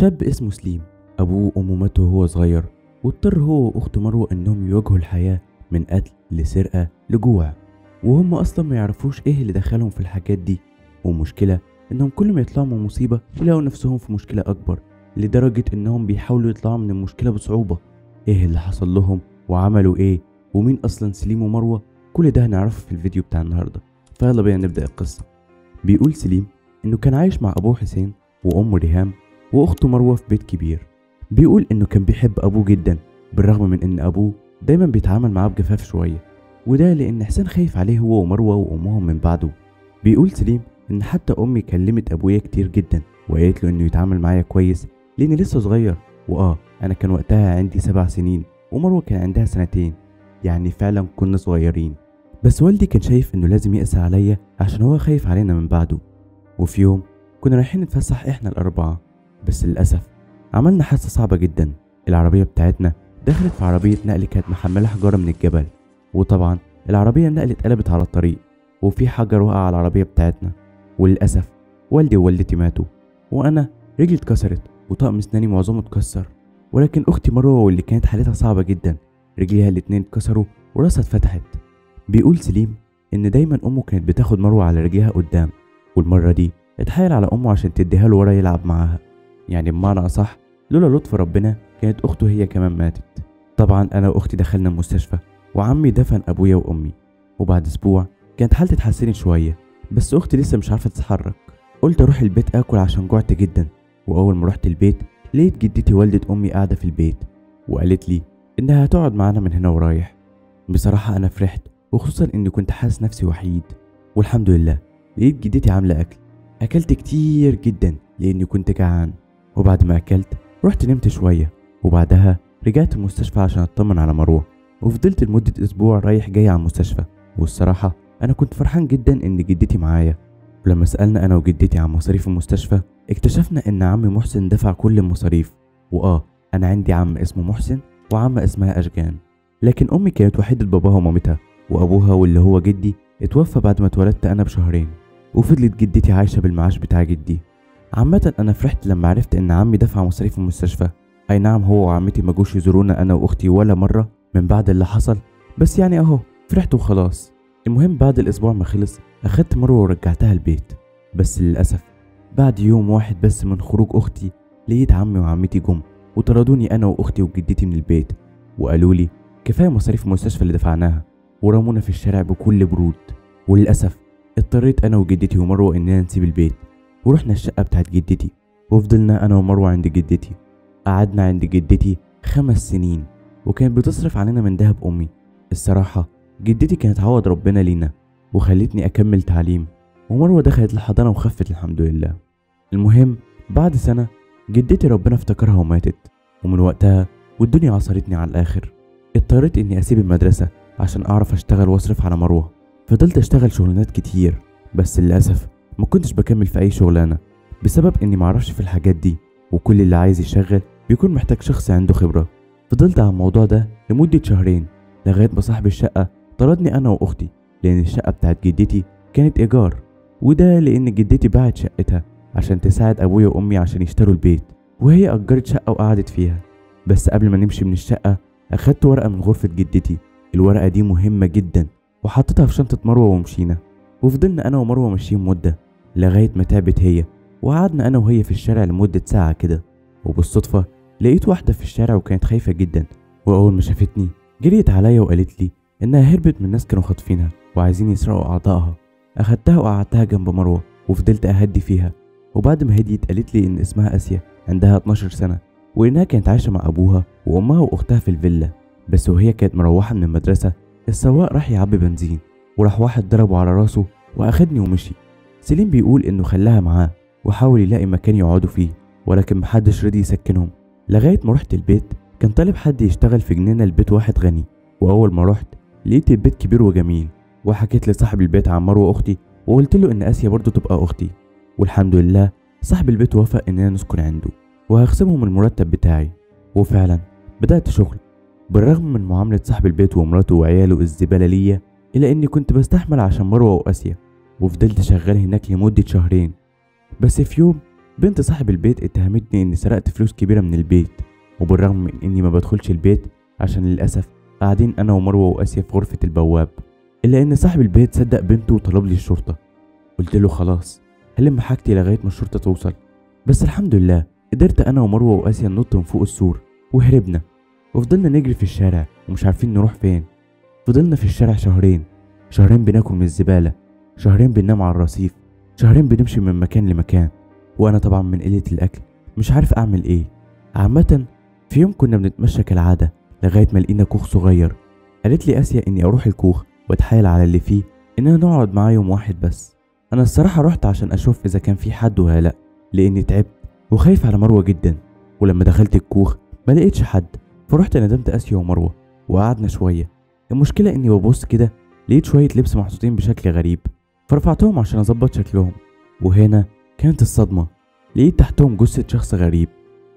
شاب اسمه سليم، أبوه وأمه ماتوا وهو صغير، واضطر هو وأخته مروة إنهم يواجهوا الحياة من قتل لسرقة لجوع، وهم أصلا ما يعرفوش إيه اللي دخلهم في الحاجات دي. ومشكلة إنهم كل ما يطلعوا من مصيبة يلاقوا نفسهم في مشكلة أكبر، لدرجة إنهم بيحاولوا يطلعوا من المشكلة بصعوبة. إيه اللي حصل لهم وعملوا إيه ومين أصلا سليم ومروة؟ كل ده هنعرفه في الفيديو بتاع النهاردة، فيلا بينا نبدأ القصة. بيقول سليم إنه كان عايش مع أبوه حسين وأمه ريهام وأخته مروة في بيت كبير. بيقول إنه كان بيحب أبوه جدا، بالرغم من إن أبوه دايما بيتعامل معاه بجفاف شوية، وده لأن حسين خايف عليه هو ومروة وأمهم من بعده. بيقول سليم إن حتى أمي كلمت أبويا كتير جدا وقالت له إنه يتعامل معايا كويس لأني لسه صغير، وآه أنا كان وقتها عندي 7 سنين ومروة كان عندها 2 سنين، يعني فعلا كنا صغيرين. بس والدي كان شايف إنه لازم يقسى عليا عشان هو خايف علينا من بعده. وفي يوم كنا رايحين نتفسح إحنا الأربعة، بس للأسف عملنا حادثة صعبة جدا. العربية بتاعتنا دخلت في عربية نقل كانت محملة حجارة من الجبل، وطبعا العربية النقل اتقلبت على الطريق وفي حجر وقع على العربية بتاعتنا، وللأسف والدي ووالدتي ماتوا، وأنا رجلي اتكسرت وطقم اسناني معظمه اتكسر، ولكن أختي مروة واللي كانت حالتها صعبة جدا رجليها الاتنين اتكسروا وراسها اتفتحت. بيقول سليم إن دايما أمه كانت بتاخد مروة على رجليها قدام، والمرة دي اتحايل على أمه عشان تديها له ورا يلعب معاها، يعني بمعنى أصح لولا لطف ربنا كانت أخته هي كمان ماتت. طبعا أنا وأختي دخلنا المستشفى وعمي دفن أبويا وأمي، وبعد أسبوع كانت حالتي اتحسنت شوية، بس أختي لسه مش عارفة تتحرك. قلت أروح البيت آكل عشان جوعت جدا، وأول ما رحت البيت لقيت جدتي والدة أمي قاعدة في البيت، وقالت لي إنها هتقعد معانا من هنا ورايح. بصراحة أنا فرحت، وخصوصا إني كنت حاسس نفسي وحيد، والحمد لله لقيت جدتي عاملة أكل. أكلت كتير جدا لأني كنت جعان، وبعد ما أكلت رحت نمت شوية، وبعدها رجعت المستشفى عشان أطمن على مروة، وفضلت لمدة أسبوع رايح جاي على المستشفى. والصراحة أنا كنت فرحان جدا إن جدتي معايا. ولما سألنا أنا وجدتي عن مصاريف المستشفى اكتشفنا إن عمي محسن دفع كل المصاريف، وآه أنا عندي عم اسمه محسن وعمة اسمها أشجان، لكن أمي كانت وحيدة باباها ومامتها، وأبوها واللي هو جدي اتوفى بعد ما اتولدت أنا ب2 شهر، وفضلت جدتي عايشة بالمعاش بتاع جدي. عامة أنا فرحت لما عرفت إن عمي دفع مصاريف المستشفى. أي نعم هو وعمتي ما جوش يزورونا أنا وأختي ولا مرة من بعد اللي حصل، بس يعني أهو فرحت وخلاص. المهم بعد الأسبوع ما خلص أخدت مروة ورجعتها البيت، بس للأسف بعد يوم واحد بس من خروج أختي لقيت عمي وعمتي جم وطردوني أنا وأختي وجدتي من البيت، وقالوا لي كفاية مصاريف المستشفى اللي دفعناها، ورمونا في الشارع بكل برود. وللأسف اضطريت أنا وجدتي ومروة إننا نسيب البيت، ورحنا الشقة بتاعت جدتي، وفضلنا أنا ومروة عند جدتي. قعدنا عند جدتي 5 سنين، وكانت بتصرف علينا من دهب أمي. الصراحة جدتي كانت عوض ربنا لينا وخلتني أكمل تعليم، ومروة دخلت الحضانة وخفت الحمد لله. المهم بعد سنة جدتي ربنا افتكرها وماتت، ومن وقتها والدنيا عصرتني على الآخر. اضطريت إني أسيب المدرسة عشان أعرف أشتغل وأصرف على مروة. فضلت أشتغل شغلانات كتير، بس للأسف ما كنتش بكمل في أي شغلانة بسبب إني معرفش في الحاجات دي، وكل اللي عايز يشغل بيكون محتاج شخص عنده خبرة. فضلت على الموضوع ده لمدة 2 شهر لغاية ما صاحب الشقة طردني أنا وأختي، لأن الشقة بتاعت جدتي كانت إيجار، وده لأن جدتي باعت شقتها عشان تساعد أبويا وأمي عشان يشتروا البيت، وهي أجرت شقة وقعدت فيها. بس قبل ما نمشي من الشقة أخدت ورقة من غرفة جدتي، الورقة دي مهمة جدا، وحطيتها في شنطة مروة ومشينا. وفضلنا أنا ومروة ماشيين مدة لغاية ما تعبت هي، وقعدنا أنا وهي في الشارع لمدة ساعة كده. وبالصدفة لقيت واحدة في الشارع وكانت خايفة جدا، وأول ما شافتني جريت عليا وقالت لي إنها هربت من ناس كانوا خاطفينها وعايزين يسرقوا أعضائها. أخدتها وقعدتها جنب مروة وفضلت أهدي فيها، وبعد ما هديت قالت لي إن اسمها آسيا، عندها 12 سنة، وإنها كانت عايشة مع أبوها وأمها وأختها في الفيلا. بس وهي كانت مروحة من المدرسة السواق راح يعبي بنزين، وراح واحد ضربه على راسه وأخدني ومشي. سليم بيقول إنه خلاها معاه وحاول يلاقي مكان يقعدوا فيه، ولكن محدش رضي يسكنهم. لغاية ما رحت البيت كان طالب حد يشتغل في جنينة لبيت واحد غني، وأول ما رحت لقيت البيت كبير وجميل، وحكيت لصاحب البيت عن مروة أختي وقلت له إن آسيا برضه تبقى أختي، والحمد لله صاحب البيت وافق إننا نسكن عنده وهخصمهم المرتب بتاعي. وفعلا بدأت شغل، بالرغم من معاملة صاحب البيت ومراته وعياله الزبالة ليا، إلا إني كنت بستحمل عشان مروة وآسيا، وفضلت شغال هناك لمدة 2 شهر. بس في يوم بنت صاحب البيت اتهمتني إني سرقت فلوس كبيرة من البيت، وبالرغم من إني ما بدخلش البيت عشان للأسف قاعدين أنا ومروة وآسيا في غرفة البواب، إلا إن صاحب البيت صدق بنته وطلب لي الشرطة. قلت له خلاص هلم حاجتي لغاية ما الشرطة توصل، بس الحمد لله قدرت أنا ومروة وآسيا ننط من فوق السور وهربنا، وفضلنا نجري في الشارع ومش عارفين نروح فين. فضلنا في الشارع شهرين، شهرين بناكل من الزبالة، شهرين بننام على الرصيف، شهرين بنمشي من مكان لمكان، وأنا طبعا من قلة الأكل مش عارف أعمل إيه. عامة في يوم كنا بنتمشى كالعادة لغاية ما لقينا كوخ صغير. قالت لي آسيا إني أروح الكوخ وأتحايل على اللي فيه إننا نقعد معاه يوم واحد بس. أنا الصراحة رحت عشان أشوف إذا كان في حد ولا لأ، لأني تعبت وخايف على مروة جدا. ولما دخلت الكوخ ما لقيتش حد، فرحت ندمت آسيا ومروة وقعدنا شوية. المشكلة إني ببص كده لقيت شوية لبس محطوطين بشكل غريب، فرفعتهم عشان أظبط شكلهم، وهنا كانت الصدمة. لقيت تحتهم جثة شخص غريب،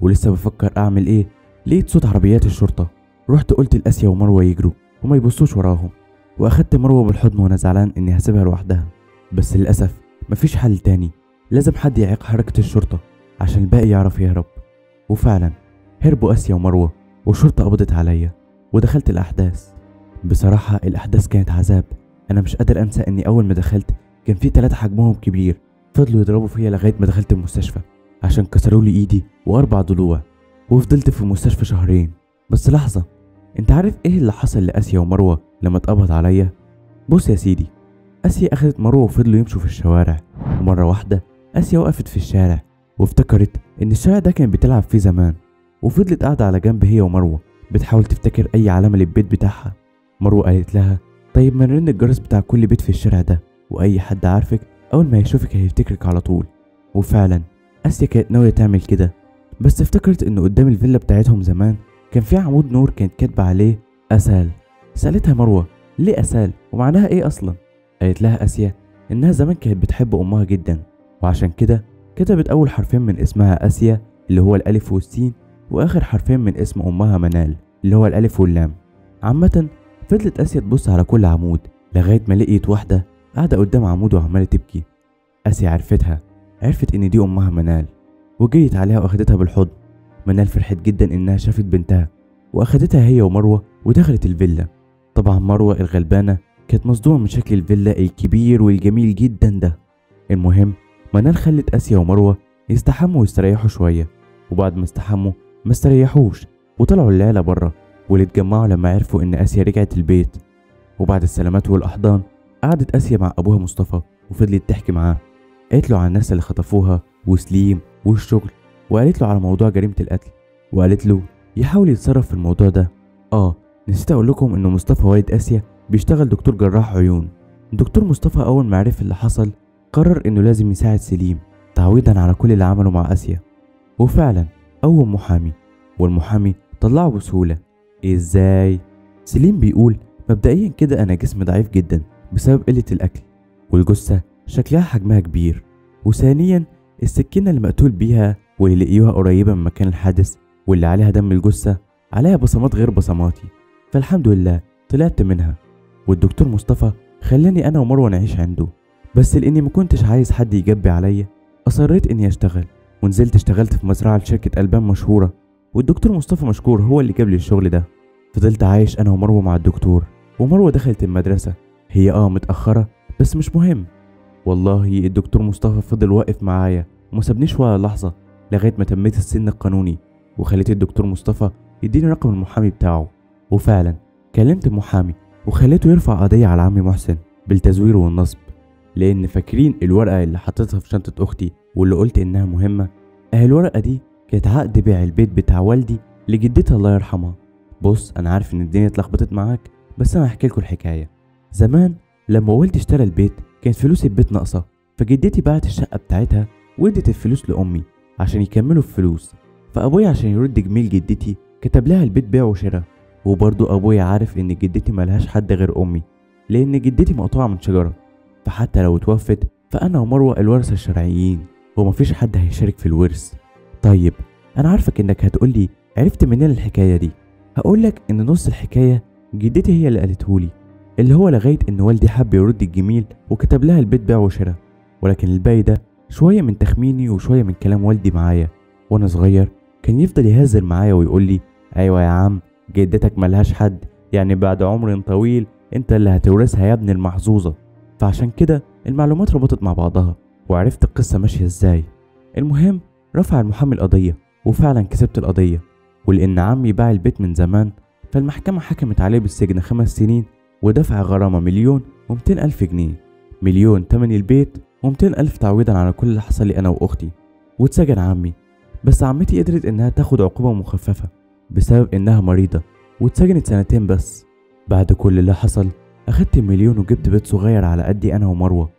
ولسه بفكر أعمل إيه لقيت صوت عربيات الشرطة. رحت قلت لآسيا ومروة يجروا وما يبصوش وراهم، وأخدت مروة بالحضن وأنا زعلان إني هسيبها لوحدها، بس للأسف مفيش حل تاني، لازم حد يعيق حركة الشرطة عشان الباقي يعرف يهرب. وفعلا هربوا آسيا ومروة والشرطة قبضت عليا ودخلت الأحداث. بصراحة الأحداث كانت عذاب، أنا مش قادر أنسى إني أول ما دخلت كان في 3 حجمهم كبير فضلوا يضربوا فيا لغاية ما دخلت المستشفى عشان كسروا لي إيدي و4 ضلوع، وفضلت في المستشفى شهرين. بس لحظة، أنت عارف إيه اللي حصل لآسيا ومروة لما اتقبض عليا؟ بص يا سيدي، آسيا أخدت مروة وفضلوا يمشوا في الشوارع، ومرة واحدة آسيا وقفت في الشارع وافتكرت إن الشارع ده كان بتلعب فيه زمان، وفضلت قاعدة على جنب هي ومروة بتحاول تفتكر أي علامة للبيت بتاعها. مروة قالت لها طيب ما نرن الجرس بتاع كل بيت في الشارع ده، وأي حد عارفك أول ما يشوفك هيفتكرك على طول. وفعلا آسيا كانت ناوية تعمل كده، بس افتكرت إن قدام الفيلا بتاعتهم زمان كان في عمود نور كانت كاتبة عليه أسال. سألتها مروة ليه أسال ومعناها إيه أصلا؟ قالت لها آسيا إنها زمان كانت بتحب أمها جدا، وعشان كده كتبت أول حرفين من اسمها آسيا اللي هو الألف والسين، وآخر حرفين من اسم أمها منال اللي هو الألف واللام. عامة فضلت آسيا تبص على كل عمود لغاية ما لقيت واحدة قاعدة قدام عمود وعمالة تبكي. آسيا عرفتها، عرفت إن دي أمها منال، وجريت عليها وأخدتها بالحضن. منال فرحت جدا إنها شافت بنتها، وأخدتها هي ومروة ودخلت الفيلا. طبعا مروة الغلبانة كانت مصدومة من شكل الفيلا الكبير والجميل جدا ده. المهم منال خلت آسيا ومروة يستحموا ويستريحوا شوية، وبعد ما استحموا ما استريحوش وطلعوا العيلة بره، واللي اتجمعوا لما عرفوا إن آسيا رجعت البيت. وبعد السلامات والأحضان قعدت آسيا مع أبوها مصطفى وفضلت تحكي معاه. قالت له على الناس اللي خطفوها وسليم والشغل، وقالت له على موضوع جريمة القتل، وقالت له يحاول يتصرف في الموضوع ده. نسيت أقول لكم إن مصطفى والد آسيا بيشتغل دكتور جراح عيون. دكتور مصطفى أول ما عرف اللي حصل قرر إنه لازم يساعد سليم تعويضا على كل اللي عمله مع آسيا، وفعلا قوم محامي، والمحامي طلعه بسهولة. إزاي؟ سليم بيقول مبدئيا كده أنا جسمي ضعيف جدا بسبب قلة الأكل، والجثة شكلها حجمها كبير، وثانيا السكينة اللي مقتول بيها واللي لقيوها قريبة من مكان الحادث واللي عليها دم الجثة عليها بصمات غير بصماتي، فالحمد لله طلعت منها. والدكتور مصطفى خلاني أنا ومروة نعيش عنده، بس لأني ما كنتش عايز حد يجبي عليا أصريت إني أشتغل، ونزلت اشتغلت في مزرعة لشركة ألبان مشهورة، والدكتور مصطفى مشكور هو اللي جاب لي الشغل ده. فضلت عايش أنا ومروة مع الدكتور، ومروة دخلت المدرسة، هي متأخرة بس مش مهم. والله الدكتور مصطفى فضل واقف معايا وما سابنيش ولا لحظة لغاية ما تميت السن القانوني، وخليت الدكتور مصطفى يديني رقم المحامي بتاعه، وفعلا كلمت المحامي وخليته يرفع قضية على عمي محسن بالتزوير والنصب، لأن فاكرين الورقة اللي حطيتها في شنطة أختي واللي قلت إنها مهمة؟ أهي الورقة دي كانت عقد بيع البيت بتاع والدي لجدتها الله يرحمها. بص أنا عارف إن الدنيا اتلخبطت معاك، بس أنا هحكي لكم الحكاية. زمان لما والدي اشترى البيت كانت فلوس البيت ناقصة، فجدتي باعت الشقة بتاعتها وادت الفلوس لأمي عشان يكملوا الفلوس، فأبويا عشان يرد جميل جدتي كتب لها البيت بيع وشراء. وبرضه أبويا عارف إن جدتي ملهاش حد غير أمي، لأن جدتي مقطوعة من شجرة، فحتى لو اتوفت فأنا ومروة الورثة الشرعيين ومفيش حد هيشارك في الورث. طيب أنا عارفك إنك هتقولي عرفت منين الحكاية دي؟ هقولك إن نص الحكاية جدتي هي اللي قالتهولي، اللي هو لغاية إن والدي حب يرد الجميل وكتب لها البيت بيع وشراء، ولكن الباقي ده شوية من تخميني وشوية من كلام والدي معايا وأنا صغير. كان يفضل يهزر معايا ويقول لي أيوة يا عم، جدتك ملهاش حد، يعني بعد عمر طويل أنت اللي هتورثها يا ابن المحظوظة. فعشان كده المعلومات ربطت مع بعضها وعرفت القصة ماشية ازاي. المهم رفع المحامي القضية وفعلا كسبت القضية، ولأن عمي باع البيت من زمان فالمحكمة حكمت عليه بالسجن 5 سنين ودفع غرامة 1,200,000 جنيه، 1,000,000 تمن البيت و200,000 تعويضا على كل اللي حصل لي أنا وأختي. واتسجن عمي، بس عمتي قدرت إنها تاخد عقوبة مخففة بسبب إنها مريضة واتسجنت 2 سنين بس. بعد كل اللي حصل أخدت 1,000,000 وجبت بيت صغير على قدي أنا ومروة،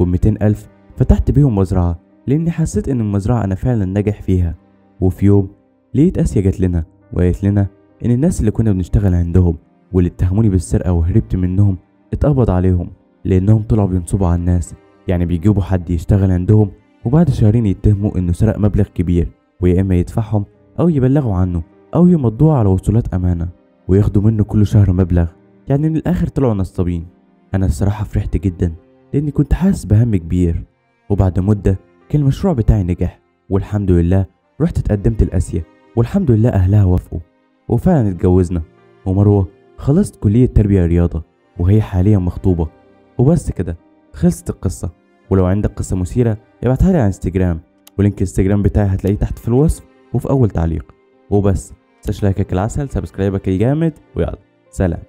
و200,000 فتحت بيهم مزرعة لأني حسيت إن المزرعة أنا فعلا ناجح فيها. وفي يوم لقيت آسيا جت لنا وقالت لنا إن الناس اللي كنا بنشتغل عندهم واللي اتهموني بالسرقة وهربت منهم اتقبض عليهم، لأنهم طلعوا بينصبوا على الناس، يعني بيجيبوا حد يشتغل عندهم وبعد 2 شهر يتهموا إنه سرق مبلغ كبير، ويا إما يدفعهم أو يبلغوا عنه أو يمضوه على وصولات أمانة وياخدوا منه كل شهر مبلغ، يعني من الآخر طلعوا نصابين. أنا الصراحة فرحت جدا لأني كنت حاسس بهم كبير. وبعد مدة كان المشروع بتاعي نجح والحمد لله. رحت اتقدمت لآسيا والحمد لله أهلها وافقوا وفعلا اتجوزنا، ومروة خلصت كلية تربية رياضة وهي حاليا مخطوبة. وبس كده خلصت القصة. ولو عندك قصة مثيرة ابعتها لي على انستجرام، و link انستجرام بتاعي هتلاقيه تحت في الوصف وفي أول تعليق. وبس، متنساش لايكك العسل، subscribe ك الجامد، ويلا سلام.